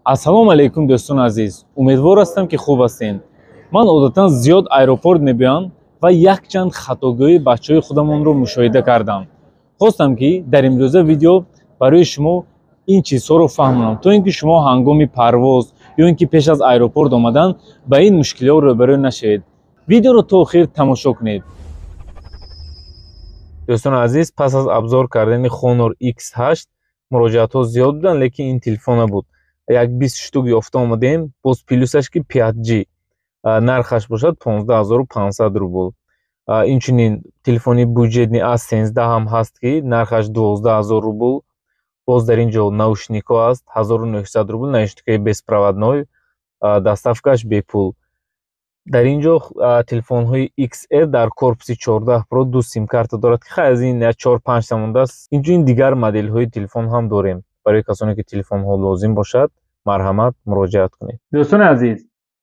Ассалому алайкум, дӯстони азиз, умедвор ҳастам, ки хуб ҳастед. Ман одатан зиёд аэропорт мебиёям ва якчанд хатогӯии бачаҳои худамонро мушоҳида кардам. Хостам, ки дар имрӯза видео барои шумо ин чизҳоро фаҳмонам, то ин ки шумо ҳангоми парвоз ё ин ки пеш аз аэропорт омадан ба ин мушкилиҳо рӯбарӯ нашавед. Видеоро то охир тамошо кунед. Дӯстони азиз, пас аз обзор кардани Honor X8 муроҷиатҳо зиёд буданд, лекин ин телефон набуд. Як 20 штук ёфта омадем. Боз плюсаш, ки 5G, нархаш бошад 15 500 рубл. Инчунин телефони бюджетный A13 ҳам ҳаст, ки нархаш 12 000 рубл. Боз дар ин ҷо наушникҳо аст, 1900 рубл, наушникҳои беспроводной, доставкаш бепул. Дар ин ҷо телефонҳои XR дар корпуси 14 Pro, ду симкарта дорад, ки хай, аз ин як чор панҷта мондааст. Инчунин дигар моделҳои телефон ҳам дорем. Барои касоне ки телефонҳо лозим бошад, марҳамат, муроҷиат кунед. Дӯстони азиз,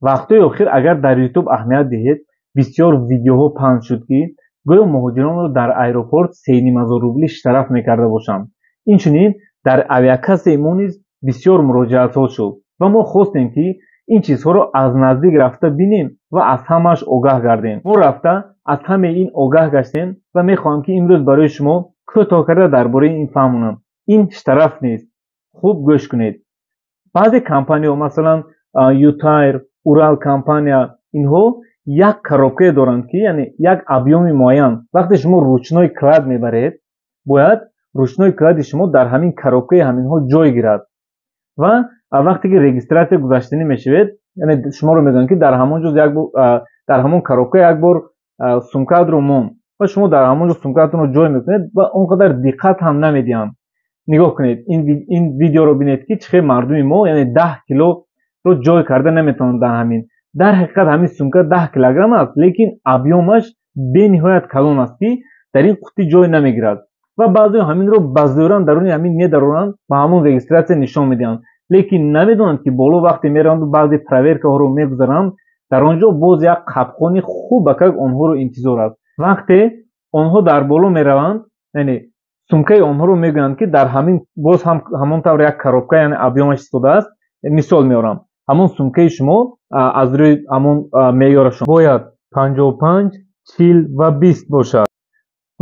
вақтҳои охир агар дар Ютуб аҳамият диҳед, бисёр видеоҳо паҳн шуд, ки гӯё муҳоҷиронро дар аэропорт 3,5 ҳазор рубли штраф мекарда бошанд. Инчунин дар авиакассаи мо низ бисёр муроҷиатҳо шуд ва мо хостем, ки ин чизҳоро аз наздик рафта бинем ва аз ҳамааш огаҳ гардем. Мо рафта аз ҳамаи ин огаҳ гаштем ва мехоҳам, ки имрӯз барои шумо кӯтоҳ карда дар бораи ин фаҳмонам. Ин штраф нест, хуб гӯш кунед. Баъзе компанияҳо, масалан Ютэйр, Урал компания, инҳо як коробкае доранд, ки яъне як объёми муайян. Вақте шумо ручной кладь мебаред, бояд ручной клади шумо дар ҳамин коробкаи ҳаминҳо ҷой гирад. Ва вақте ки регистрация гузаштанӣ мешавед, яъне шуморо мегӯянд, ки дар ҳамон ҷо дар ҳамон коробка як бор сумкаатро мон, ва шумо дар ҳамон ҷо сумкаатонро ҷой мекунед ва он қадар диққат ҳам намедиҳанд. Нигоҳ кунед, ин видеоро бинед, ки чӣ хел мардуми мо, яъне 10 килоро ҷой карда наметавонанд дар ҳамин. Дар ҳақиқат ҳамин сумка 10 килограмм аст, лекин объёмаш бениҳоят калон аст, ки дар ин қуттӣ ҷой намегирад. Ва баъзеҳо ҳаминро ба зӯран даруни ҳамин медароранд, ба ҳамон регистрация нишон медиҳанд, лекин намедонанд, ки боло вақте мераванду баъзе проверкаҳоро мегузаранд, дар он ҷо боз як қапқони хубакак онҳоро интизор аст. Вақте онҳо дар боло мераванд, яъне сумкаи онҳоро мегӯянд, ки дар ҳамин боз ҳам ҳамон тавр як коробка, яъне объёмаш истодааст. Мисол меорам, ҳамон сумкаи шумо аз рӯи ҳамон меъёрашон бояд 55, 40 ва 20 бошад.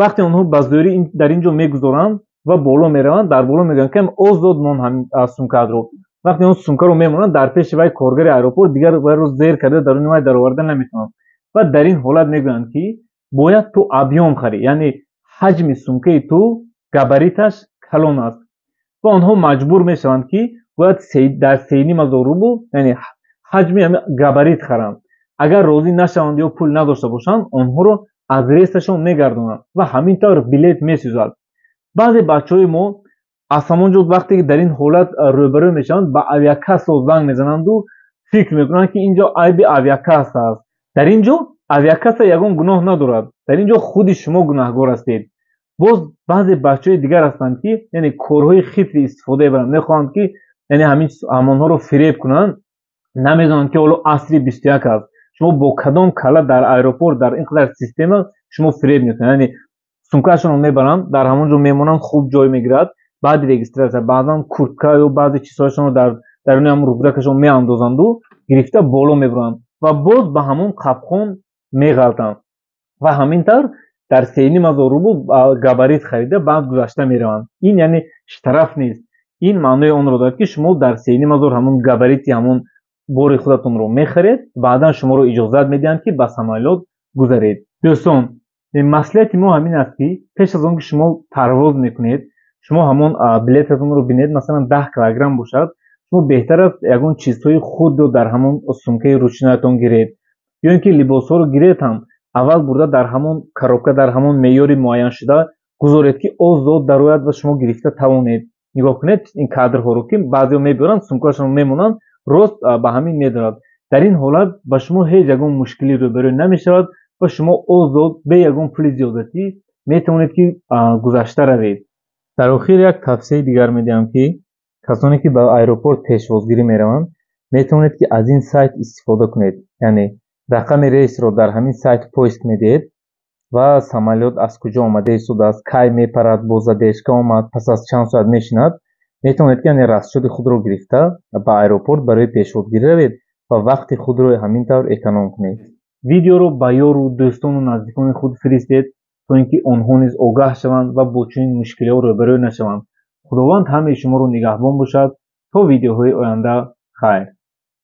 Вақте онҳо ба зӯрӣ дар ин ҷо мегузоранд ва боло мераванд, дар боло мегӯянд, ки озод мон ҳамин сумкаатро. Вақте он сумкаро мемонанд, дар пеши вай коргари аэропорт дигар вайро зер карда даруни вай дароварда наметавонанд. Ва дар ин ҳолат мегӯянд, ки бояд ту объём харӣ, яъне ҳаҷми сумкаи ту, габариташ калон аст. Ва онҳо маҷбур мешаванд, ки бояд дар 3,5 ҳазор рубл, яъне ҳаҷми габарит харанд. Агар розӣ нашаванд ё пул надошта бошанд, онҳоро аз рейсашон мегардонанд ва ҳамин тавр билет месӯзад. Баъзе бачаҳои мо аз ҳамон ҷо, вақте ки дар ин ҳолат рӯбарӯ мешаванд, ба авиакассо занг мезананду фикр мекунанд, ки ин ҷо айби авиакасса аст. Дар ин ҷо авиакасса ягон гуноҳ надорад, дар ин ҷо худи шумо гунаҳгор ҳастед. Боз баъзе бачаҳои дигар ҳастанд, ки яъне корҳои хитри истифода мебаранд, мехоҳанд, ки яъне ҳамонҳоро фиреб кунанд. Намедонанд, ки ҳоло асри 21 аст. Шумо бо кадом калла дар аэропорт, дар ин қадар система шумо фиреб мекунед? Яъне сумкаашонро мебаранд, дар ҳамон ҷо мемонанд, хуб ҷой мегирад. Баъди регистрация баъзан куртка ё баъзе чизҳояшонро дар даруни ҳамон рюкзакашон меандозанду гирифта боло мебаранд ва боз ба ҳамон қапқон меғалтанд ва ҳамин тавр дар 3,5 ҳазор рубл габарит харида, баъд гузашта мераванд. Ин яъне штраф нест, ин маънои онро дорад, ки шумо дар 3,5 ҳазор ҳамон габарити ҳамон бори худатонро мехаред, баъдан шуморо иҷозат медиҳанд, ки ба самолёт гузаред. Дӯстон, маслиҳати мо ҳамин аст, ки пеш аз он ки шумо парвоз мекунед, шумо ҳамон билетатонро бинед. Масалан, 10 килограмм бошад, шумо беҳтар аст ягон чизҳои худро дар ҳамон сумкаи ручноятон гиред ё ин ки либосҳоро гиред ҳам, аввал бурда дар ҳамон коробка, дар ҳамон меъёри муайяншуда гузоред, ки озод дарояд ва шумо гирифта тавонед. Нигоҳ кунед ин кадрҳоро, ки баъзеҳо мебиёранд, сумкаашонро мемонанд, рост ба ҳамин медорад. Дар ин ҳолат ба шумо ҳеҷ ягон мушкилӣ рӯбарӯ намешавад ва шумо озод, бе ягон пули зиёдатӣ метавонед, ки гузашта равед. Дар охир як тавсияи дигар медиҳам, ки касоне ки ба аэропорт пешвозгирӣ мераванд, метавонед, ки аз ин сайт истифода кунед. Яъне рақами рейсро дар ҳамин сайт поиск медиҳед ва самолёт аз куҷо омада истодааст, кай мепарад, бо задержка омад, пас аз чанд соат мешинад. Метавонед, ки яъне расчёти худро гирифта ба аэропорт барои пешвозгирӣ равед ва вақти худро ҳамин тавр эконом кунед. Видеоро ба ёру дӯстону наздикони худ фиристед, то ин ки онҳо низ огаҳ шаванд ва бо чунин мушкилиҳо рӯбарӯ нашаванд. Худованд ҳамаи шуморо нигаҳбон бошад. То видеоҳои оянда, хайр.